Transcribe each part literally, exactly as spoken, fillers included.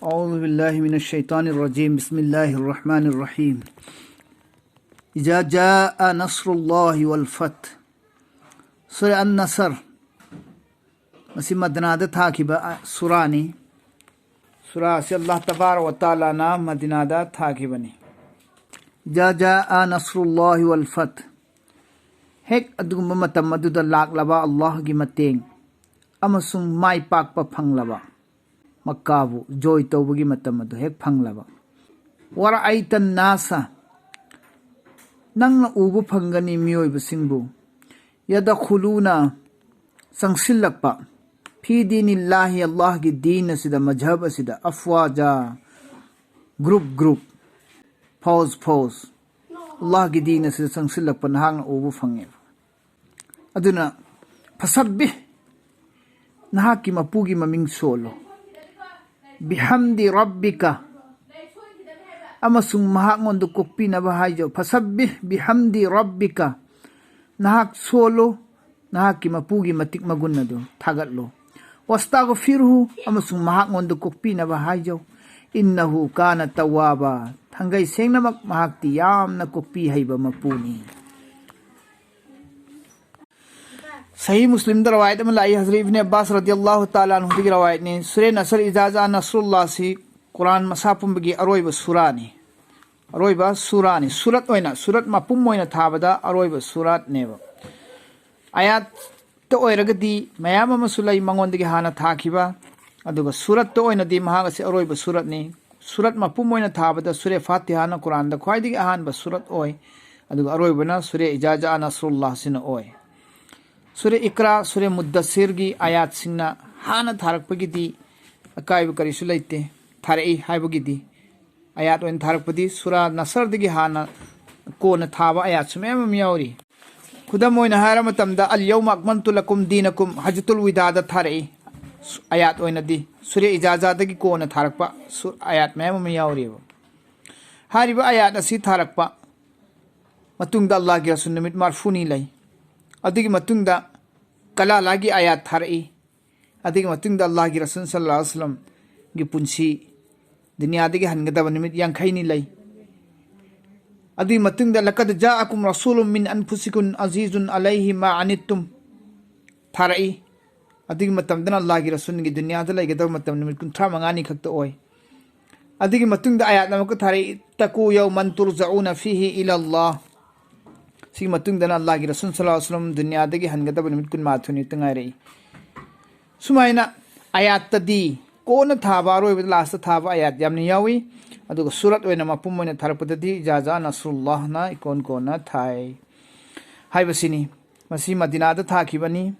أعوذ بالله من الشيطان الرجيم. بسم الله الرحمن الرحيم. إذا جاء نصر الله والفتح. ꯁꯨꯔꯥ ꯑꯟ-ꯅꯁꯔ꯫ ꯃꯁꯤ ꯃꯗꯤꯅꯥꯗ ꯊꯥꯈꯤꯕ, ꯑ, ꯁꯨꯔꯥꯅꯤ꯫ ꯁꯨꯔꯥ ꯑꯁꯤ ꯑꯜꯂꯥꯍ ꯇꯕꯥꯔꯛ ꯋ ꯇꯥꯂꯥꯅ ꯃꯗꯤꯅꯥꯗ ꯊꯥꯈꯤꯕꯅꯤ꯫ إذا جاء نصر الله والفتح. ꯍꯦꯛ ꯑꯗꯨꯒꯨꯝꯕ ꯃꯇꯝ ꯑꯗꯨꯗ ꯂꯥꯛꯂꯕ ꯑꯜꯂꯥꯍꯒꯤ ꯃꯇꯦꯡ ꯑꯃꯁꯨꯡ ꯃꯥꯏ ꯄꯥꯛꯄ ꯐꯪꯂꯕ, ꯃꯛꯀꯥꯕꯨ ꯖꯣꯏ ꯇꯧꯕꯒꯤ ꯃꯇꯝ ꯑꯗꯨ ꯍꯦꯛ ꯐꯪꯂꯕ, ورأيت الناس, ꯅꯪꯅ ꯎꯕ ꯐꯪꯒꯅꯤ ꯃꯤꯑꯣꯏꯕꯁꯤꯡꯕꯨ, يدخلون, ꯆꯪꯁꯤꯜꯂꯛꯄ, في دين الله, ꯑꯜꯂꯥꯍꯒꯤ ꯗꯤꯟ ꯑꯁꯤꯗ, ꯃꯖꯍꯕ ꯑꯁꯤꯗ, أفواجا, group group, ꯐꯧꯖ ꯐꯧꯖ, ꯑꯜꯂꯥꯍꯒꯤ ꯗꯤꯟ ꯑꯁꯤꯗ ꯆꯪꯁꯤꯜꯂꯛꯄ ꯅꯍꯥꯛꯅ ꯎꯕ ꯐꯪꯉꯦꯕ꯫ ꯑꯗꯨꯅ, فسبح, ꯅꯍꯥꯛꯀꯤ ꯃꯄꯨꯒꯤ ꯃꯃꯤꯡ ꯁꯣꯜꯂꯨ, بحمد ربك, ꯑꯃꯁꯨꯡ ꯃꯍꯥꯛꯉꯣꯟꯗ ꯀꯣꯛꯄꯤꯅꯕ ꯍꯥꯏꯖꯧ꯫ فسبح بحمد ربك, ꯅꯍꯥꯛ ꯁꯣꯜꯂꯨ, ꯅꯍꯥꯛꯀꯤ ꯃꯄꯨꯒꯤ ꯃꯇꯤꯛ ꯃꯒꯨꯟ ꯑꯗꯨ ꯊꯥꯒꯠꯂꯨ꯫ واستغفره, ꯑꯃꯁꯨꯡ ꯃꯍꯥꯛꯉꯣꯟꯗ ꯀꯣꯛꯄꯤꯅꯕ ꯍꯥꯏꯖꯧ꯫ إنه كان توابا, ꯊꯥꯡꯒꯩ ꯁꯦꯡꯅꯃꯛ ꯃꯍꯥꯛꯇꯤ ꯌꯥꯝꯅ ꯀꯣꯛꯄꯤ ꯍꯩꯕ ꯃꯄꯨꯅꯤ꯫ ꯁꯍꯤ ꯃꯨꯁꯂꯤꯝꯗ ꯔꯋꯥꯌꯠ ꯑꯃ ꯂꯥꯛꯏ, ꯍꯖꯔꯠ ꯏꯕꯅꯦ ꯑꯕꯥꯁ ꯔꯗꯤꯌꯜꯂꯥꯍꯨ ꯇꯥꯂꯥ ꯑꯟꯍꯨꯗꯒꯤ ꯔꯋꯥꯌꯠꯅꯤ꯫ ꯁꯨꯔꯦ ꯅꯁꯔ, ꯏꯖꯥ ꯖꯥ ꯅꯁꯔꯨꯜꯂꯥꯍ ꯑꯁꯤ ꯀꯨꯔꯥꯟ ꯃꯁꯥ ꯄꯨꯝꯕꯒꯤ ꯑꯔꯣꯏꯕ ꯁꯨꯔꯥꯅꯤ꯫ ꯑꯔꯣꯏꯕ ꯁꯨꯔꯥꯅꯤ꯫ ꯁꯨꯔꯠ ꯑꯣꯏꯅ, ꯁꯨꯔꯠ ꯃꯄꯨꯝ ꯑꯣꯏꯅ ꯊꯥꯕꯗ ꯑꯔꯣꯏꯕ ꯁꯨꯔꯥꯠꯅꯦꯕ꯫ ꯑꯌꯥꯠꯇ ꯑꯣꯏꯔꯒꯗꯤ ꯃꯌꯥꯝ ꯑꯃꯁꯨ ꯂꯩ ꯃꯉꯣꯟꯗꯒꯤ ꯍꯥꯟꯅ ꯊꯥꯈꯤꯕ, ꯑꯗꯨꯒ ꯁꯨꯔꯠꯇ ꯑꯣꯏꯅꯗꯤ ꯃꯍꯥꯛ ꯑꯁꯤ ꯑꯔꯣꯏꯕ ꯁꯨꯔꯠꯅꯤ꯫ ꯁꯨꯔꯠ ꯃꯄꯨꯝ ꯑꯣꯏꯅ ꯊꯥꯕꯗ ꯁꯨꯔꯦ ꯐꯥꯇꯤꯍꯥꯅ ꯀꯨꯔꯥꯟꯗ ꯈ꯭ꯋꯥꯏꯗꯒꯤ ꯑꯍꯥꯟꯕ ꯁꯨꯔꯠ ꯑꯣꯏ, ꯑꯗꯨꯒ ꯑꯔꯣꯏꯕꯅ ꯁꯨꯔꯦ ꯏꯖꯥ ꯖꯥ ꯅꯁꯔꯨꯜꯂꯥꯍꯁꯤꯅ ꯑꯣꯏ꯫ ꯁꯨꯔꯦ ꯏꯀ꯭ꯔꯥ, ꯁꯨꯔꯦ ꯃꯨꯗꯗꯁꯤꯔꯒꯤ ꯑꯌꯥꯠꯁꯤꯡꯅ ꯍꯥꯟꯅ ꯊꯥꯔꯛꯄꯒꯤꯗꯤ ꯑꯀꯥꯏꯕ ꯀꯔꯤꯁꯨ ꯂꯩꯇꯦ, ꯊꯥꯔꯛꯏ ꯍꯥꯏꯕꯒꯤꯗꯤ꯫ ꯑꯌꯥꯠ ꯑꯣꯏꯅ ꯊꯥꯔꯛꯄꯗꯤ ꯁꯨꯔꯥ ꯅꯁꯔꯗꯒꯤ ꯍꯥꯟꯅ ꯀꯣꯟꯅ ꯊꯥꯕ ꯑꯌꯥꯠꯁꯨ ꯃꯌꯥꯝ ꯑꯃ ꯌꯥꯎꯔꯤ꯫ ꯈꯨꯗꯝ ꯑꯣꯏꯅ ꯍꯥꯏꯔ ꯃꯇꯝꯗ, "اليوم أكملت لكم دينكم" ꯍꯖꯠꯇꯨꯜ ꯋꯤꯗꯥꯗ ꯊꯥꯔꯛꯏ꯫ ꯁꯨ-, ꯑꯌꯥꯠ ꯑꯣꯏꯅꯗꯤ ꯁꯨꯔꯦ ꯏꯖꯥꯖꯥꯗꯒꯤ ꯀꯣꯟꯅ ꯊꯥꯔꯛꯄ ꯁꯨ-, ꯑꯌꯥꯠ ꯃꯌꯥꯝ ꯑꯃ ꯌꯥꯎꯔꯤꯕ꯫ ꯍꯥꯏꯔꯤꯕ ꯑꯌꯥꯠ ꯑꯁꯤ ꯊꯥꯔꯛꯄ ꯃꯇꯨꯡꯗ ꯑꯜꯂꯥꯍꯒꯤ ꯔꯁꯨꯜ ꯅꯨꯃꯤꯠ ꯃꯔꯐꯨꯅꯤ ꯂꯩ꯫ ꯑꯗꯨꯒꯤ ꯃꯇꯨꯡꯗ ꯀꯂꯥꯂꯥꯒꯤ ꯑꯌꯥꯠ ꯊꯥꯔꯛꯏ꯫ ꯑꯗꯨꯒꯤ ꯃꯇꯨꯡꯗ ꯑꯜꯂꯥꯍꯒꯤ ꯔꯁꯨꯜ ꯁꯜꯂꯜꯂꯥꯍꯨ ꯑꯂꯩꯍꯤ ꯋꯁꯜꯂꯝꯒꯤ ꯄꯨꯟꯁꯤ ꯗꯨꯅꯤꯌꯥꯗꯒꯤ ꯍꯟꯒꯗꯕ ꯅꯨꯃꯤꯠ ꯌꯥꯡꯈꯩꯅꯤ ꯂꯩ꯫ ꯑꯗꯨꯒꯤ ꯃꯇꯨꯡꯗ "ꯂꯀꯗ ꯖꯥꯑꯀꯨꯝ ꯔꯁꯨꯂꯨꯝ ꯃꯤꯟ ꯑꯟꯐꯨꯁꯤꯀꯨꯝ ꯑꯖꯤꯖꯨꯟ ꯑꯂꯩꯍꯤ ꯃꯥ ꯑꯅꯤꯠꯇꯨꯝ" ꯊꯥꯔꯛꯏ꯫ ꯑꯗꯨꯒꯤ ꯃꯇꯝꯗꯅ ꯑꯜꯂꯥꯍꯒꯤ ꯔꯁꯨꯜꯒꯤ ꯗꯨꯅꯤꯌꯥꯗ ꯂꯩꯒꯗꯕ ꯃꯇꯝ ꯅꯨꯃꯤꯠ ꯀꯨꯟꯊ꯭ꯔꯥ ꯃꯉꯥꯅꯤ ꯈꯛꯇ ꯑꯣꯏ꯫ ꯑꯗꯨꯒꯤ ꯃꯇꯨꯡꯗ ꯑꯥꯌꯥꯠ ꯑꯃꯨꯛꯀ ꯊꯥꯔꯛꯏ, "ꯏꯠꯇꯀꯨ ꯌꯧꯃꯟ ꯇꯨꯔꯖꯥꯎꯅ ꯐꯤꯍꯤ ꯏꯂꯜꯂꯥꯍ"꯫ ꯁꯤꯒꯤ ꯃꯇꯨꯡꯗꯅ ꯑꯜꯂꯥꯍꯒꯤ ꯔꯁꯨꯜ ꯁꯜꯂꯜꯂꯥꯍꯨ ꯑꯂꯩꯍꯤ ꯋꯁꯜꯂꯝ ꯗꯨꯅꯤꯌꯥꯗꯒꯤ ꯍꯟꯒꯗꯕ ꯅꯨꯃꯤꯠ ꯀꯨꯟꯃꯥꯊꯣꯏꯅꯤ ꯈꯛꯇ ꯉꯥꯏꯔꯛꯏ꯫ ꯁꯨꯃꯥꯏꯅ ꯑꯥꯌꯥꯠꯇꯗꯤ ꯀꯣꯟꯅ ꯊꯥꯕ, ꯑꯔꯣꯏꯕꯗ ꯂꯥꯁꯇ ꯊꯥꯕ ꯑꯥꯌꯥꯠ ꯌꯥꯝꯅ ꯌꯥꯎꯏ꯫ ꯑꯗꯨꯒ ꯁꯨꯔꯠ ꯑꯣꯏꯅ ꯃꯄꯨꯝ ꯑꯣꯏꯅ ꯊꯥꯔꯛꯄꯗꯗꯤ "ꯏꯖꯥ ꯖꯥ ꯅꯁ꯭ꯔꯨꯜꯂꯥꯍꯅ" ꯏꯀꯣꯟ ꯀꯣꯟꯅ ꯊꯥꯏ ꯍꯥꯏꯕꯁꯤꯅꯤ꯫ ꯃꯁꯤ ꯃꯗꯤꯅꯥꯗ ꯊꯥꯈꯤꯕꯅꯤ꯫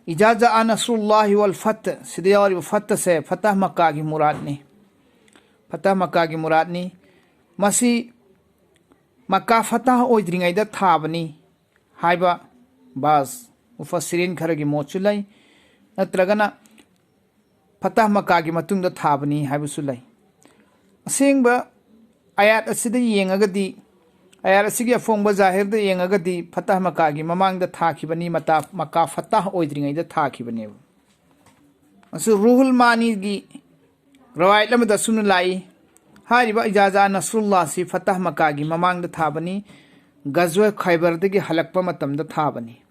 "ꯏꯖꯥ ꯖꯥ ꯅꯁ꯭ꯔꯨꯜꯂꯥꯍꯤ ꯋꯜ ꯐꯠ", ꯁꯤꯗ ꯌꯥꯎꯔꯤꯕ ꯐꯠꯇꯁꯦ ꯐꯇꯍ ꯃꯛꯀꯥꯒꯤ ꯃꯨꯔꯥꯠꯅꯤ꯫ ꯐꯇꯍ ꯃꯛꯀꯥꯒꯤ ꯃꯨꯔꯥꯠꯅꯤ꯫ ꯃꯁꯤ ꯃꯛꯀꯥ ꯐꯇꯍ ꯑꯣꯏꯗ꯭ꯔꯤꯉꯩꯗ ꯊꯥꯕꯅꯤ ꯍꯥꯏꯕ ꯕꯥꯖ ꯃꯨꯐꯁꯤꯔꯤꯟ ꯈꯔꯒꯤ ꯃꯣꯠꯁꯨ ꯂꯩ, ꯅꯠꯇ꯭ꯔꯒꯅ ꯐꯇꯍ ꯃꯛꯀꯥꯒꯤ ꯃꯇꯨꯡꯗ ꯊꯥꯕꯅꯤ ꯍꯥꯏꯕꯁꯨ ꯂꯩ꯫ ꯑꯁꯦꯡꯕ ꯑꯥꯌꯥꯠ ꯑꯁꯤꯗ ꯌꯦꯡꯉꯒꯗꯤ, ꯑꯥꯌꯥꯠ ꯑꯁꯤꯒꯤ ꯑꯐꯣꯡꯕ ꯖꯥꯍꯤꯔꯗ ꯌꯦꯡꯉꯒꯗꯤ, ꯐꯇꯍ ꯃꯛꯀꯥꯒꯤ ꯃꯃꯥꯡꯗ ꯊꯥꯈꯤꯕꯅꯤ, ꯃꯇꯥ-, ꯃꯛꯀꯥ ꯐꯇꯍ ꯑꯣꯏꯗ꯭ꯔꯤꯉꯩꯗ ꯊꯥꯈꯤꯕꯅꯦꯕ꯫ ꯃꯁꯤ ꯔꯨꯍꯨꯜ ꯃꯥꯅꯤꯒꯤ ꯔꯋꯥꯌꯠ ꯑꯃꯗ ꯑꯁꯨꯝꯅ ꯂꯥꯛꯏ, ꯍꯥꯏꯔꯤꯕ "ꯏꯖꯥ ꯖꯥ ꯅꯁ꯭ꯔꯨꯜꯂꯥꯍ" ꯑꯁꯤ ꯐꯇꯍ ꯃꯛꯀꯥꯒꯤ ꯃꯃꯥꯡꯗ ꯊꯥꯕꯅꯤ, ꯒꯖꯋ ꯈꯩꯕꯔꯗꯒꯤ ꯍꯜꯂꯛꯄ ꯃꯇꯝꯗ ꯊꯥꯕꯅꯤ꯫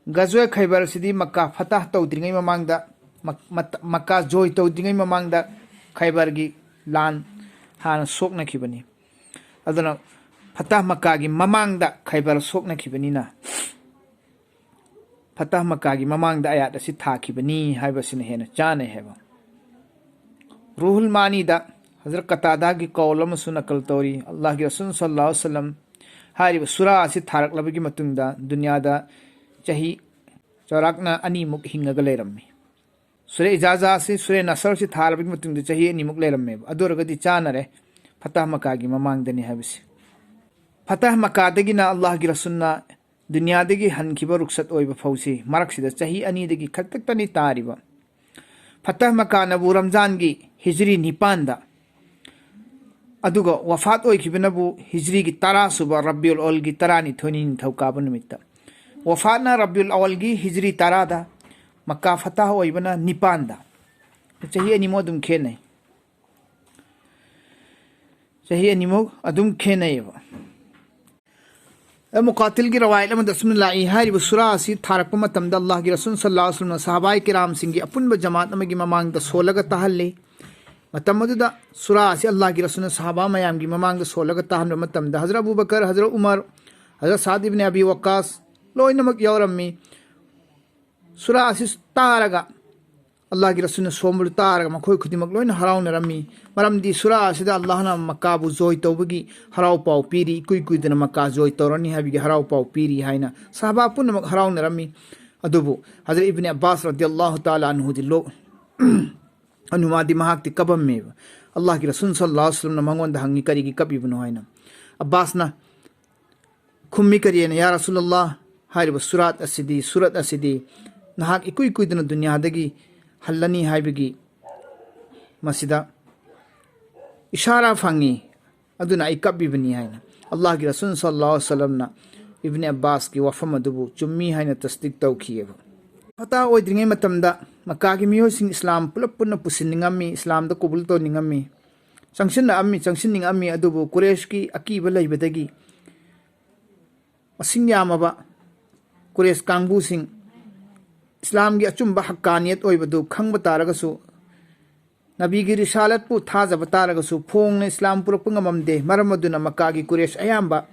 ꯒꯖꯋ ꯈꯩꯕꯔꯁꯤꯗꯤ ꯃꯛꯀꯥ ꯐꯇꯍ ꯇꯧꯗ꯭ꯔꯤꯉꯩ ꯃꯃꯥꯡꯗ, ꯃꯛ-, ꯃꯠ-, ꯃꯛꯀꯥ ꯖꯣꯏ ꯇꯧꯗ꯭ꯔꯤꯉꯩ ꯃꯃꯥꯡꯗ ꯈꯩꯕꯔꯒꯤ ꯂꯥꯟ ꯍꯥꯟꯅ ꯁꯣꯛꯅꯈꯤꯕꯅꯤ꯫ ꯑꯗꯨꯅ ꯐꯇꯍ ꯃꯛꯀꯥꯒꯤ ꯃꯃꯥꯡꯗ ꯈꯩꯕꯔ ꯁꯣꯛꯅꯈꯤꯕꯅꯤꯅ, ꯐꯇꯍ ꯃꯛꯀꯥꯒꯤ ꯃꯃꯥꯡꯗ ꯑꯥꯌꯥꯠ ꯑꯁꯤ ꯊꯥꯈꯤꯕꯅꯤ ꯍꯥꯏꯕꯁꯤꯅ ꯍꯦꯟꯅ ꯆꯥꯅꯩ ꯍꯥꯏꯕ꯫ ꯔꯨꯍꯨꯜ ꯃꯥꯅꯤꯗ ꯍꯖꯔꯠ ꯀꯇꯥꯗꯥꯒꯤ ꯀꯧꯜ ꯑꯃꯁꯨ ꯅꯀꯜ ꯇꯧꯔꯤ꯫ ꯑꯜꯂꯥꯍꯒꯤ ꯔꯁꯨꯜ ꯁꯜꯂꯜꯂꯥꯍꯨ ꯑꯂꯩꯍꯤ ꯋꯁꯜꯂꯝ ꯍꯥꯏꯔꯤꯕ ꯁꯨꯔꯥ ꯑꯁꯤ ꯊꯥꯔꯛꯂꯕꯒꯤ ꯃꯇꯨꯡꯗ ꯗꯨꯅꯤꯌꯥꯗ ꯆꯍꯤ ꯆꯥꯎꯔꯥꯛꯅ ꯑꯅꯤꯃꯨꯛ ꯍꯤꯡꯉꯒ ꯂꯩꯔꯝꯃꯤ꯫ ꯁꯨꯔꯦ ꯏꯖꯥꯖꯥ ꯑꯁꯤ, ꯁꯨꯔꯦ ꯅꯁꯔ ꯑꯁꯤ ꯊꯥꯔꯕꯒꯤ ꯃꯇꯨꯡꯗ ꯆꯍꯤ ꯑꯅꯤꯃꯨꯛ ꯂꯩꯔꯝꯃꯦꯕ꯫ ꯑꯗꯨ ꯑꯣꯏꯔꯒꯗꯤ ꯆꯥꯅꯔꯦ, ꯐꯇꯍ ꯃꯛꯀꯥꯒꯤ ꯃꯃꯥꯡꯗꯅꯤ ꯍꯥꯏꯕꯁꯤ꯫ ꯐꯇꯍ ꯃꯛꯀꯥꯗꯒꯤꯅ ꯑꯜꯂꯥꯍꯒꯤ ꯔꯁꯨꯜꯅ ꯗꯨꯅꯤꯌꯥꯗꯒꯤ ꯍꯟꯈꯤꯕ ꯔꯨꯛꯁꯠ ꯑꯣꯏꯕ ꯐꯥꯎꯁꯤ ꯃꯔꯛꯁꯤꯗ ꯆꯍꯤ ꯑꯅꯤꯗꯒꯤ ꯈꯛꯇꯛꯇꯅꯤ ꯇꯥꯔꯤꯕ꯫ ꯐꯇꯍ ꯃꯛꯀꯥꯅꯕꯨ ꯔꯝꯖꯥꯟꯒꯤ ꯍꯤꯖ꯭ꯔꯤ ꯅꯤꯄꯥꯟꯗ, ꯑꯗꯨꯒ ꯋꯐꯥꯠ ꯑꯣꯏꯈꯤꯕꯅꯕꯨ ꯍꯤꯖ꯭ꯔꯤꯒꯤ ꯇꯔꯥ ꯁꯨꯕ ꯔꯕꯤꯎꯜ ꯑꯋꯜꯒꯤ ꯇꯔꯥꯅꯤꯊꯣꯏꯅꯤ, ꯅꯤꯡꯊꯧꯀꯥꯕ ꯅꯨꯃꯤꯠꯇ꯫ ꯋꯐꯥꯠꯅ ꯔꯕꯤꯎꯜ ꯑꯋꯜꯒꯤ ꯍꯤꯖ꯭ꯔꯤ ꯇꯔꯥꯗ, ꯃꯛꯀꯥ ꯐꯇꯍ ꯑꯣꯏꯕꯅ ꯅꯤꯄꯥꯟꯗ꯫ ꯆꯍꯤ ꯑꯅꯤꯃꯨꯛ ꯑꯗꯨꯝ ꯈꯦꯠꯅꯩ꯫ ꯆꯍꯤ ꯑꯅꯤꯃꯨꯛ ꯑꯗꯨꯝ ꯈꯦꯠꯅꯩꯌꯦꯕ꯫ ꯑꯦ, ꯃꯨꯀꯥꯇꯤꯜꯒꯤ ꯔꯋꯥꯌꯠ ꯑꯃꯗ ꯑꯁꯨꯝꯅ ꯂꯥꯛꯏ, ꯍꯥꯏꯔꯤꯕ ꯁꯨꯔꯥ ꯑꯁꯤ ꯊꯥꯔꯛꯄ ꯃꯇꯝꯗ ꯑꯜꯂꯥꯍꯒꯤ ꯔꯁꯨꯜ ꯁꯜꯂꯜꯂꯥꯍꯨ ꯑꯂꯩꯍꯤ ꯋꯁꯜꯂꯝꯅ ꯁꯍꯥꯕꯥꯏ ꯀꯤꯔꯥꯝꯁꯤꯡꯒꯤ ꯑꯄꯨꯟꯕ ꯖꯃꯥꯠ ꯑꯃꯒꯤ ꯃꯃꯥꯡꯗ ꯁꯣꯜꯂꯒ ꯇꯥꯍꯜꯂꯤ꯫ ꯃꯇꯝ ꯑꯗꯨꯗ ꯁꯨꯔꯥ ꯑꯁꯤ ꯑꯜꯂꯥꯍꯒꯤ ꯔꯁꯨꯜꯅ ꯁꯍꯥꯕꯥ ꯃꯌꯥꯝꯒꯤ ꯃꯃꯥꯡꯗ ꯁꯣꯜꯂꯒ ꯇꯥꯍꯟꯕ ꯃꯇꯝꯗ ꯍꯖꯔꯠ ꯑꯕꯨ ꯕꯀꯔ, ꯍꯖꯔꯠ ꯎꯃꯔ, ꯍꯖꯔꯠ ꯁꯥꯗ ꯏꯕꯅꯤ ꯑꯕꯤ ꯋꯛꯀꯥꯁ ꯂꯣꯏꯅꯃꯛ ꯌꯥꯎꯔꯝꯃꯤ꯫ ꯁꯨꯔꯥ ꯑꯁꯤ ꯇꯥꯔꯒ, ꯑꯜꯂꯥꯍꯒꯤ ꯔꯁꯨꯜꯅ ꯁꯣꯝꯕꯗꯨ ꯇꯥꯔꯒ ꯃꯈꯣꯏ ꯈꯨꯗꯤꯡꯃꯛ ꯂꯣꯏꯅ ꯍꯔꯥꯎꯅꯔꯝꯃꯤ꯫ ꯃꯔꯝꯗꯤ ꯁꯨꯔꯥ ꯑꯁꯤꯗ ꯑꯜꯂꯥꯍꯅ ꯃꯛꯀꯥꯕꯨ ꯖꯣꯏ ꯇꯧꯕꯒꯤ ꯍꯔꯥꯎ ꯄꯥꯎ ꯄꯤꯔꯤ, ꯏꯀꯨꯏ ꯀꯨꯏꯗꯅ ꯃꯛꯀꯥ ꯖꯣꯏ ꯇꯧꯔꯅꯤ ꯍꯥꯏꯕꯒꯤ ꯍꯔꯥꯎ ꯄꯥꯎ ꯄꯤꯔꯤ ꯍꯥꯏꯅ ꯁꯍꯥꯕꯥ ꯄꯨꯝꯅꯃꯛ ꯍꯔꯥꯎꯅꯔꯝꯃꯤ꯫ ꯑꯗꯨꯕꯨ ꯍꯖꯔꯠ ꯏꯕꯅꯤ ꯑꯕꯥꯁ ꯔꯗꯤꯌꯜꯂꯥꯍꯨ ꯇꯥꯂꯥ ꯑꯟꯍꯨꯗꯤ ꯂꯣ-, ꯑꯅꯨꯃꯥꯗꯤ ꯃꯍꯥꯛꯇꯤ ꯀꯞꯄꯝꯃꯦꯕ꯫ ꯑꯜꯂꯥꯍꯒꯤ ꯔꯁꯨꯜ ꯁꯜꯂꯜꯂꯥꯍꯨ ꯑꯂꯩꯍꯤ ꯋꯁꯜꯂꯝꯅ ꯃꯉꯣꯟꯗ ꯍꯪꯉꯤ, "ꯀꯔꯤꯒꯤ ꯀꯞꯄꯤꯕꯅꯣ?" ꯍꯥꯏꯅ꯫ ꯑꯕꯥꯁꯅ ꯈꯨꯝꯃꯤ, "ꯀꯔꯤꯅ, ꯌꯥ ꯔꯁꯨꯂꯜꯂꯥꯍ, ꯍꯥꯏꯔꯤꯕ ꯁꯨꯔꯥꯠ ꯑꯁꯤꯗꯤ, ꯁꯨꯔꯠ ꯑꯁꯤꯗꯤ ꯅꯍꯥꯛ ꯏꯀꯨꯏ ꯀꯨꯏꯗꯅ ꯗꯨꯅꯤꯌꯥꯗꯒꯤ ꯍꯜꯂꯅꯤ ꯍꯥꯏꯕꯒꯤ ꯃꯁꯤꯗ ꯏꯁꯥꯔꯥ ꯐꯪꯉꯤ, ꯑꯗꯨꯅ ꯑꯩ ꯀꯞꯄꯤꯕꯅꯤ" ꯍꯥꯏꯅ꯫ ꯑꯜꯂꯥꯍꯒꯤ ꯔꯁꯨꯜ ꯁꯜꯂꯜꯂꯥꯍꯨ ꯑꯂꯩꯍꯤ ꯋꯁꯜꯂꯝꯅ ꯏꯕꯅꯤ ꯑꯕꯥꯁꯀꯤ ꯋꯥꯐꯝ ꯑꯗꯨꯕꯨ ꯆꯨꯝꯃꯤ ꯍꯥꯏꯅ ꯇꯁꯗꯤꯛ ꯇꯧꯈꯤꯑꯕ꯫ ꯐꯇꯥ ꯑꯣꯏꯗ꯭ꯔꯤꯉꯩ ꯃꯇꯝꯗ ꯃꯛꯀꯥꯒꯤ ꯃꯤꯑꯣꯏꯁꯤꯡ ꯏꯁꯂꯥꯝ ꯄꯨꯂꯞ ꯄꯨꯟꯅ ꯄꯨꯁꯤꯟꯅꯤꯡꯉꯝꯃꯤ, ꯏꯁꯂꯥꯝꯗ ꯀꯕꯨꯜ ꯇꯧꯅꯤꯡꯉꯝꯃꯤ, ꯆꯪꯁꯤꯟꯅꯔꯝꯃꯤ, ꯆꯪꯁꯤꯟꯅꯤꯡꯉꯝꯃꯤ꯫ ꯑꯗꯨꯕꯨ ꯀꯨꯔꯦꯁꯀꯤ ꯑꯀꯤꯕ ꯂꯩꯕꯗꯒꯤ ꯃꯁꯤꯡ ꯌꯥꯝꯃꯕ ꯀꯨꯔꯦꯁ ꯀꯥꯡꯕꯨꯁꯤꯡ ꯏꯁꯂꯥꯝꯒꯤ ꯑꯆꯨꯝꯕ ꯍꯛꯀꯥꯅꯤꯌꯠ ꯑꯣꯏꯕꯗꯨ ꯈꯪꯕ ꯇꯥꯔꯒꯁꯨ, ꯅꯕꯤꯒꯤ ꯔꯤꯁꯥꯂꯠꯄꯨ ꯊꯥꯖꯕ ꯇꯥꯔꯒꯁꯨ, ꯐꯣꯡꯅ ꯏꯁꯂꯥꯝ ꯄꯨꯔꯛꯄ ꯉꯝꯃꯝꯗꯦ꯫ ꯃꯔꯝ ꯑꯗꯨꯅ ꯃꯛꯀꯥꯒꯤ ꯀꯨꯔꯦꯁ ꯑꯌꯥꯝꯕ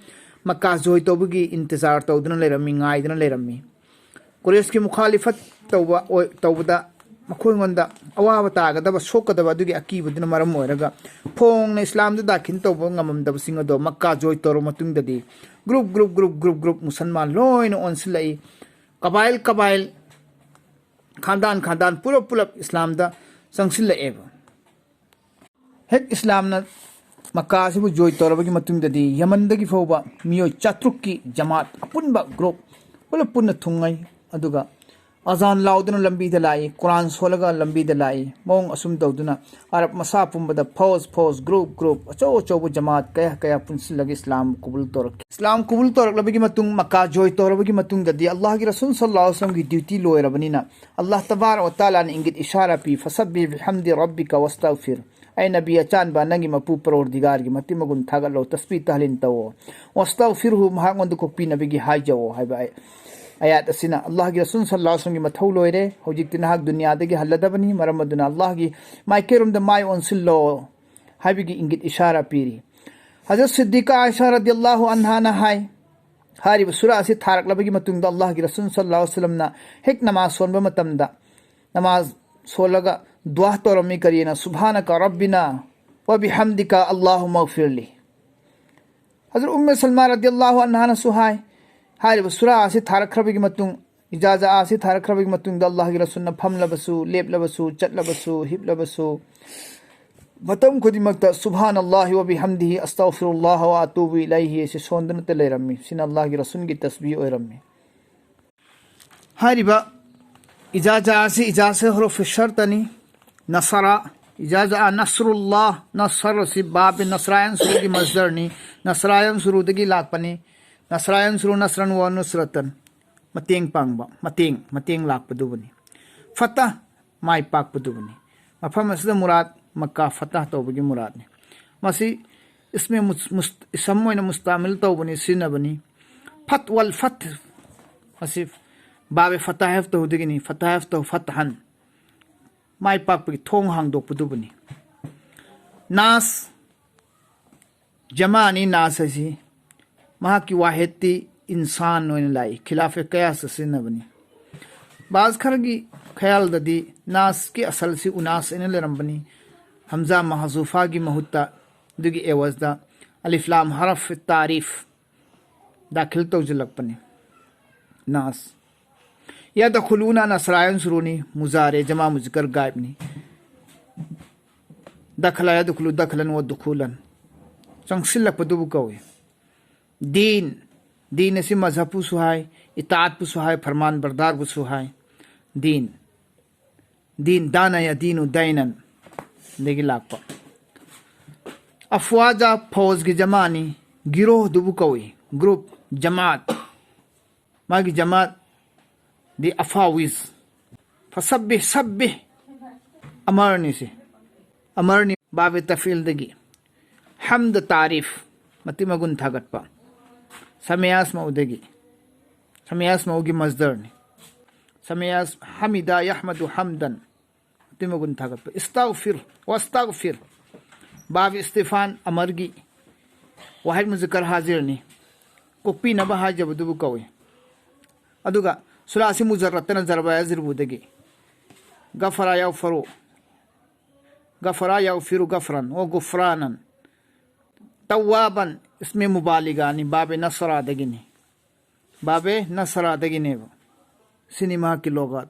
ꯃꯛꯀꯥ ꯖꯣꯏ ꯇꯧꯕꯒꯤ ꯏꯟꯇꯤꯖꯥꯔ ꯇꯧꯗꯨꯅ ꯂꯩꯔꯝꯃꯤ, ꯉꯥꯏꯗꯨꯅ ꯂꯩꯔꯝꯃꯤ꯫ ꯀꯨꯔꯦꯁꯀꯤ ꯃꯨꯈꯥꯂꯤꯐꯠ ꯇꯧꯕ ꯑꯣꯏ-, ꯇꯧꯕꯗ ꯃꯈꯣꯏꯉꯣꯟꯗ ꯑꯋꯥꯕ ꯇꯥꯒꯗꯕ, ꯁꯣꯛꯀꯗꯕ ꯑꯗꯨꯒꯤ ꯑꯀꯤꯕꯗꯨꯅ ꯃꯔꯝ ꯑꯣꯏꯔꯒ ꯐꯣꯡꯅ ꯏꯁꯂꯥꯝꯗ ꯗꯥꯈꯤꯜ ꯇꯧꯕ ꯉꯝꯃꯝꯗꯕꯁꯤꯡ ꯑꯗꯣ ꯃꯛꯀꯥ ꯖꯣꯏ ꯇꯧꯔꯕ ꯃꯇꯨꯡꯗꯗꯤ group, group, group, group, group ꯃꯨꯁꯜꯃꯥꯟ ꯂꯣꯏꯅ ꯑꯣꯟꯁꯤꯜꯂꯛꯏ꯫ ꯀꯕꯥꯏꯜ, ꯀꯕꯥꯏꯜ, ꯈꯥꯟꯗꯥꯟ, ꯈꯥꯟꯗꯥꯟ, ꯄꯨꯂꯞ, ꯄꯨꯂꯞ ꯏꯁꯂꯥꯝꯗ ꯆꯪꯁꯤꯜꯂꯛꯑꯦꯕ꯫ ꯍꯦꯛ ꯏꯁꯂꯥꯝꯅ ꯃꯛꯀꯥ ꯑꯁꯤꯕꯨ ꯖꯣꯏ ꯇꯧꯔꯕꯒꯤ ꯃꯇꯨꯡꯗꯗꯤ ꯌꯃꯟꯗꯒꯤ ꯐꯥꯎꯕ ꯃꯤꯑꯣꯏ ꯆꯥꯇ꯭ꯔꯨꯛꯀꯤ ꯖꯃꯥꯠ, ꯑꯄꯨꯟꯕ ꯒ꯭ꯔꯨꯞ ꯄꯨꯂꯞ ꯄꯨꯟꯅ ꯊꯨꯡꯉꯩ꯫ ꯑꯗꯨꯒ ꯑꯖꯥꯟ ꯂꯥꯎꯗꯨꯅ ꯂꯝꯕꯤꯗ ꯂꯥꯛꯏ, ꯀꯨꯔꯥꯟ ꯁꯣꯜꯂꯒ ꯂꯝꯕꯤꯗ ꯂꯥꯛꯏ꯫ ꯃꯑꯣꯡ ꯑꯁꯨꯝ ꯇꯧꯗꯨꯅ ꯑꯔꯕ ꯃꯁꯥ ꯄꯨꯝꯕꯗ ꯐꯧꯖ ꯐꯧꯖ, ꯒ꯭ꯔꯨꯞ ꯒ꯭ꯔꯨꯞ, ꯑꯆꯧ ꯑꯆꯧꯕ ꯖꯃꯥꯠ ꯀꯌꯥ ꯀꯌꯥ ꯄꯨꯟꯁꯤꯜꯂꯒ ꯏꯁꯂꯥꯝ ꯀꯕꯨꯜ ꯇꯧꯔꯛꯈꯤ꯫ ꯏꯁꯂꯥꯝ ꯀꯕꯨꯜ ꯇꯧꯔꯛꯂꯕꯒꯤ ꯃꯇꯨꯡ, ꯃꯀꯥ ꯖꯣꯏ ꯇꯧꯔꯕꯒꯤ ꯃꯇꯨꯡꯗꯗꯤ ꯑꯜꯂꯥꯍꯒꯤ ꯔꯁꯨꯜ ꯁꯜꯂꯥꯍꯨ ꯑꯂꯩꯍꯤ ꯋꯁꯜꯂꯝꯒꯤ ꯗ꯭ꯌꯨꯇꯤ ꯂꯣꯏꯔꯕꯅꯤꯅ, ꯑꯜꯂꯥꯍ ꯇꯕꯥꯔꯛ ꯋ ꯇꯥꯂꯥꯅ ꯏꯪꯒꯤꯠ ꯏꯁꯥꯔꯥ ꯄꯤ, "ꯐꯁꯕꯤꯍ ꯕꯤꯍꯝꯗꯤ ꯔꯕꯤꯀ ꯋꯥꯁꯇꯒꯐꯤꯔ꯫ ꯑꯩ ꯅꯕꯤ ꯑꯆꯥꯟꯕ, ꯅꯪꯒꯤ ꯃꯄꯨ ꯄꯔꯣꯔꯗꯤꯒꯥꯔꯒꯤ ꯃꯇꯤꯛ ꯃꯒꯨꯟ ꯊꯥꯒꯠꯂꯣ, ꯇꯁꯕꯤ ꯇꯍꯂꯤꯟ ꯇꯧꯑꯣ꯫ ꯋꯥꯁꯇꯒꯐꯤꯔꯍꯨ, ꯃꯍꯥꯛꯉꯣꯟꯗ ꯀꯣꯛꯄꯤꯅꯕꯒꯤ ꯍꯥꯏꯖꯧꯑꯣ" ꯍꯥꯏꯕ ꯑꯥꯌꯠ ꯑꯁꯤꯅ ꯑꯜꯂꯥꯍꯒꯤ ꯔꯁꯨꯜ ꯁꯜꯂꯥꯍꯨ ꯑꯂꯩꯍꯤ ꯋꯁꯜꯂꯝꯒꯤ ꯃꯊꯧ ꯂꯣꯏꯔꯦ꯫ ꯍꯧꯖꯤꯛꯇꯤ ꯅꯍꯥꯛ ꯗꯨꯅꯤꯌꯥꯗꯒꯤ ꯍꯜꯂꯗꯕꯅꯤ, ꯃꯔꯝ ꯑꯗꯨꯅ ꯑꯜꯂꯥꯍꯒꯤ ꯃꯥꯏꯀꯩꯔꯣꯝꯗ ꯃꯥꯏ ꯑꯣꯟꯁꯤꯜꯂꯣ ꯍꯥꯏꯕꯒꯤ ꯏꯪꯒꯤꯠ ꯏꯁꯥꯔꯥ ꯄꯤꯔꯤ꯫ ꯍꯖꯔꯠ ꯁꯤꯗꯤꯀꯥ ꯑꯥꯏꯁꯥ ꯔꯗꯤꯌꯜꯂꯥꯍꯨ ꯑꯟꯍꯥꯅ ꯍꯥꯏ, ꯍꯥꯏꯔꯤꯕ ꯁꯨꯔꯥ ꯑꯁꯤ ꯊꯥꯔꯛꯂꯕꯒꯤ ꯃꯇꯨꯡꯗ ꯑꯜꯂꯥꯍꯒꯤ ꯔꯁꯨꯜ ꯁꯜꯂꯥꯍꯨ ꯑꯂꯩꯍꯤ ꯋꯁꯜꯂꯝꯅ ꯍꯦꯛ ꯅꯃꯥꯖ ꯁꯣꯟꯕ ꯃꯇꯝꯗ, ꯅꯃꯥꯖ ꯁꯣꯜꯂꯒ ꯗꯨꯋꯥ ꯇꯧꯔꯝꯃꯤ꯫ ꯀꯔꯤꯅ? "ꯁꯨꯕꯍꯥꯅꯀ ꯔꯕꯤꯅꯥ ꯋꯥ ꯕꯤꯍꯝꯗꯤꯀ ꯑꯜꯂꯥꯍꯨꯃꯒꯐꯤꯔꯂꯤ"꯫ ꯍꯖꯔꯠ ꯎꯝꯃꯦ ꯁꯜꯃꯥ ꯔꯗꯤꯌꯜꯂꯥꯍꯨ ꯑꯟꯍꯥꯅꯁꯨ ꯍꯥꯏ, ꯍꯥꯏꯔꯤꯕ ꯁꯨꯔꯥ ꯑꯁꯤ ꯊꯥꯔꯛꯈ꯭ꯔꯕꯒꯤ ꯃꯇꯨꯡ, ꯏꯖꯥꯖꯥ ꯑꯁꯤ ꯊꯥꯔꯛꯈ꯭ꯔꯕꯒꯤ ꯃꯇꯨꯡꯗ ꯑꯜꯂꯥꯍꯒꯤ ꯔꯁꯨꯜꯅ ꯐꯝꯂꯕꯁꯨ, ꯂꯦꯞꯂꯕꯁꯨ, ꯆꯠꯂꯕꯁꯨ, ꯍꯤꯞꯂꯕꯁꯨ, ꯃꯇꯝ ꯈꯨꯗꯤꯡꯃꯛꯇ "ꯁꯨꯕꯍꯥꯅ ꯑꯜꯂꯥꯍꯤ ꯋꯥ ꯕꯤꯍꯝꯗꯤꯍꯤ, ꯑꯁꯇꯒꯐꯤꯔꯨꯜꯂꯥꯍ ꯋꯥ ꯑꯇꯨꯕꯨ ꯏꯂꯩꯍꯤ" ꯑꯁꯤ ꯁꯣꯟꯗꯨꯅꯇ ꯂꯩꯔꯝꯃꯤ꯫ ꯁꯤꯅ ꯑꯜꯂꯥꯍꯒꯤ ꯔꯁꯨꯜꯒꯤ ꯇꯁꯕꯤ ꯑꯣꯏꯔꯝꯃꯤ꯫ ꯍꯥꯏꯔꯤꯕ ꯏꯖꯥꯖꯥ ꯑꯁꯤ ꯏꯖꯥꯖꯥ ꯍꯨꯔꯨꯐ ꯁꯔꯇꯅꯤ꯫ ꯅꯁꯔꯥ, ꯏꯖꯥꯖꯥ ꯅꯁꯔꯨꯜꯂꯥꯍ, ꯅꯁꯔ ꯑꯁꯤ ꯕꯥꯕꯦ ꯅꯁꯔꯥꯌꯟ ꯁꯨꯔꯨꯒꯤ ꯃꯁꯗꯔꯅꯤ꯫ ꯅꯁꯔꯥꯌꯟ ꯁꯨꯔꯨꯗꯒꯤ ꯂꯥꯛꯄꯅꯤ꯫ ꯅꯁꯔꯥꯌꯟ ꯁꯨꯔꯨ ꯅꯁꯔꯟ ꯋꯥ ꯅꯨꯁꯔꯇꯟ, ꯃꯇꯦꯡ ꯄꯥꯡꯕ, ꯃꯇꯦꯡ, ꯃꯇꯦꯡ ꯂꯥꯛꯄꯗꯨꯕꯨꯅꯤ꯫ ꯐꯇꯍ, ꯃꯥꯏ ꯄꯥꯛꯄꯗꯨꯕꯨꯅꯤ꯫ ꯃꯐꯝ ꯑꯁꯤꯗ ꯃꯨꯔꯥꯗ ꯃꯛꯀꯥ ꯐꯇꯍ ꯇꯧꯕꯒꯤ ꯃꯨꯔꯥꯗꯅꯤ꯫ ꯃꯁꯤ ꯏꯁꯃꯦ ꯃꯨꯁ-, ꯃꯨꯁ-, ꯏꯁꯝ ꯑꯣꯏꯅ ꯃꯨꯁꯇꯥꯃꯤꯜ ꯇꯧꯕꯅꯤ, ꯁꯤꯖꯤꯟꯅꯕꯅꯤ꯫ ꯐꯠ ꯋꯜ ꯐꯠ, ꯃꯁꯤ ꯕꯥꯕꯦ ꯐꯇꯥꯍꯦꯐ ꯇꯧꯗꯒꯤꯅꯤ, ꯐꯇꯥꯍꯦꯐ ꯇꯧ ꯐꯠꯍꯟ, ꯃꯥꯏ ꯄꯥꯛꯄꯒꯤ ꯊꯣꯡ ꯍꯥꯡꯗꯣꯛꯄꯗꯨꯕꯨꯅꯤ꯫ ꯅꯥꯁ, ꯖꯃꯥꯅꯤ ꯅꯥꯁ ꯍꯥꯏꯁꯤ, ꯃꯍꯥꯛꯀꯤ ꯋꯥꯍꯦꯠꯇꯤ ꯏꯟꯁꯥꯟ ꯑꯣꯏꯅ ꯂꯥꯛꯏ, ꯈꯤꯂꯥꯐꯦ ꯀꯌꯥꯁꯇ ꯁꯤꯖꯤꯟꯅꯕꯅꯤ꯫ ꯕꯥꯖ ꯈꯔꯒꯤ ꯈꯌꯥꯜꯗꯗꯤ ꯅꯥꯁꯀꯤ ꯑꯁꯜꯁꯤ ꯎꯅꯥꯁ ꯑꯣꯏꯅ ꯂꯩꯔꯝꯕꯅꯤ꯫ ꯍꯝꯖꯥ ꯃꯍꯖꯨꯐꯥꯒꯤ ꯃꯍꯨꯠꯇ, ꯑꯗꯨꯒꯤ ꯑꯦꯋꯖꯗ ꯑꯂꯤꯐ ꯂꯥꯝ ꯍꯔꯐ ꯇꯥꯔꯤꯐ ꯗꯥꯈꯤꯜ ꯇꯧꯁꯤꯜꯂꯛꯄꯅꯤ꯫ ꯅꯥꯁ꯫ ꯌꯗꯈꯨꯂꯨꯅ ꯅꯁꯔꯥꯌꯟ ꯁꯨꯔꯨꯅꯤ, ꯃꯨꯖꯥꯔꯦ ꯖꯃꯥ ꯃꯨꯖꯀꯔ ꯒꯥꯏꯕꯅꯤ꯫ ꯗꯈꯂ ꯌꯗꯈꯨꯂꯨ ꯗꯈꯂꯟ ꯋ ꯗꯨꯈꯨꯂꯟ꯫ ꯆꯪꯁꯤꯜꯂꯛꯄꯗꯨꯕꯨ ꯀꯧꯏ꯫ ꯗꯤꯟ, ꯗꯤꯟ ꯑꯁꯤ ꯃꯖꯍꯕꯄꯨꯁꯨ ꯍꯥꯏ, ꯏꯇꯥꯠꯄꯨꯁꯨ ꯍꯥꯏ, ꯐꯔꯃꯥꯟ ꯕꯔꯗꯥꯔꯕꯨꯁꯨ ꯍꯥꯏ꯫ ꯗꯤꯟ, ꯗꯤꯟ ꯗꯥꯅ ꯌꯥ ꯗꯤꯅꯨ ꯗꯥꯏꯅꯟ ꯗꯒꯤ ꯂꯥꯛꯄ꯫ ꯑꯐ꯭ꯋꯥꯖ ꯐꯧꯖꯒꯤ ꯖꯃꯥꯅꯤ, ꯒꯤꯔꯣꯍꯗꯨꯕꯨ ꯀꯧꯏ꯫ ꯒ꯭ꯔꯨꯞ, ꯖꯃꯥꯠ꯫ ꯃꯥꯒꯤ ꯖꯃꯥꯠ ꯗꯤ ꯑꯐꯥꯋꯤꯁ꯫ ꯐꯁꯕꯤ ꯁꯕꯤ ꯑꯃꯔꯅꯤ ꯁꯤ꯫ ꯑꯃꯔꯅꯤ ꯕꯥꯕꯦ ꯇꯐꯤꯜꯗꯒꯤ꯫ ꯍꯝꯗ ꯇꯥꯔꯤꯐ, ꯃꯇꯤꯛ ꯃꯒꯨꯟ ꯊꯥꯒꯠꯄ꯫ ꯁꯃꯤꯌꯥꯁ ꯃꯧꯗꯒꯤ꯫ ꯁꯃꯤꯌꯥꯁ ꯃꯧꯒꯤ ꯃꯁꯗꯔꯅꯤ꯫ ꯁꯃꯤꯌꯥꯁ ꯍꯃꯤꯗ ꯌꯍꯃꯗꯨ ꯍꯝꯗꯟ꯫ ꯃꯇꯤꯛ ꯃꯒꯨꯟ ꯊꯥꯒꯠꯄ꯫ ꯏꯁꯇꯥꯒꯐꯤꯔ ꯋꯥꯁꯇꯥꯒꯐꯤꯔ꯫ ꯕꯥꯕ ꯏꯁꯇꯤꯐꯥꯟ ꯑꯃꯔꯒꯤ ꯋꯥꯍꯤꯗ ꯃꯨꯖꯀꯔ ꯍꯥꯖꯤꯔꯅꯤ꯫ ꯀꯣꯛꯄꯤꯅꯕ ꯍꯥꯏꯖꯕꯗꯨꯕꯨ ꯀꯧꯏ꯫ ꯑꯗꯨꯒ ꯁꯨꯂꯥꯁꯤ ꯃꯨꯖꯔꯔꯠꯇꯅ ꯖꯔꯕ ꯌꯥꯖꯤꯔꯕꯨꯗꯒꯤ꯫ ꯒꯐꯔꯥ ꯌꯥꯎꯐꯔꯨ꯫ ꯒꯐꯔꯥ ꯌꯥꯎꯐꯤꯔꯨ ꯒꯐꯔꯥꯟ꯫ ꯑꯣ ꯒꯨꯐꯔꯥꯅꯟ꯫ ꯇꯋꯥꯕꯟ ꯏꯁꯃꯦ ꯃꯨꯕꯥꯂꯤꯒꯥꯅꯤ꯫ ꯕꯥꯕꯦ ꯅꯁꯔꯥꯗꯒꯤꯅꯤ꯫ ꯕꯥꯕꯦ ꯅꯁꯔꯥꯗꯒꯤꯅꯦꯕ꯫ ꯁꯤꯅꯤ ꯃꯍꯥꯛꯀꯤ ꯂꯣꯒꯥꯠ꯫